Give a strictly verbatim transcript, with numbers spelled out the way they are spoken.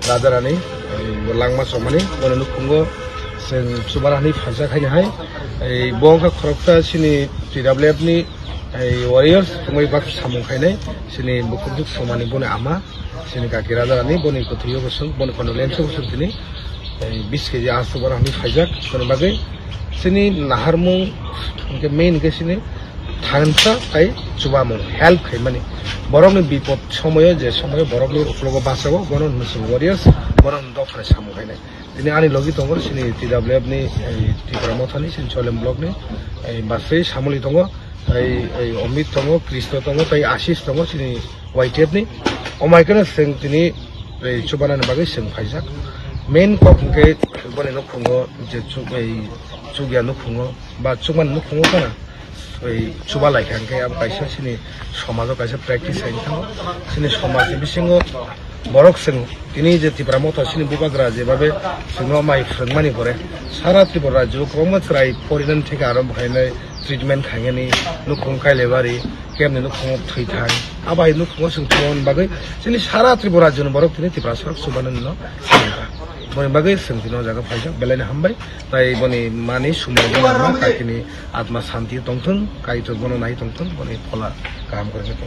Rajarani, eh, langma chomani, bono nukhungo chwng chubanani phaijak haino hai. Eh, bo wngkha khoroksa chini T W F ni, eh, warriors, tongwi bak samung khainai, chini bukhukjwk chomani boni ama, chini kaki Rajarani, boni kwthwio bwswk, boni condolence bwswk tini, eh, bis keji aa chubanani phaijak, boni bagwi chini naharmung, hwnkhe main hwnkhe chini thansa tai chubamung, help khaimani. Borokni bipod somoyo, je somoyo borokni uklogo bachao, bono hwnwi chwng warriors, bono hwnwi dophani samung khainai. Tini ani logi tongo, chini T W F ni, ei, Tipra Mothani, chini Cholem block ni, ei, Basri Samuli tongo, ei, ei, Omit tongo, Kristo tongo, tei Ashish tongo, chini Y T F ni. Omo hai kheno chwng tini, ei, chubanani bagwi chwng phaijak. Main kok hwnkhe boni nukhungo je chu-, ei, chukya nukhungo ba chukmani nukhungo khana. Ei chuba lai kha hwnkhe abo kaisa chini somajo kaisa practice hai thango. Chini somajni bisingo borok chwng tini je Tipra Motha chini bubagra jebabe chwngno mai phwrwngmani pore sara Tripura rajyo kwbangma chwrai porinani theke arombho khainai, treatment khainani, nukhung Kailaibari, kemni nukhungo thwi thang. Abo hai nukhungo chwng thwngmani bagwi chini sara Tripura rajyoni borok tini Tiprasa rok chubanani no thang kha. Boni bagwi chwng tini o jaga phaijak, belai no hambai. Tai boni mani sumai boni ama kakini atma santi tongthung, Kaitor bono nai tongthung, boni phola kaham kwrwngwi tongthung.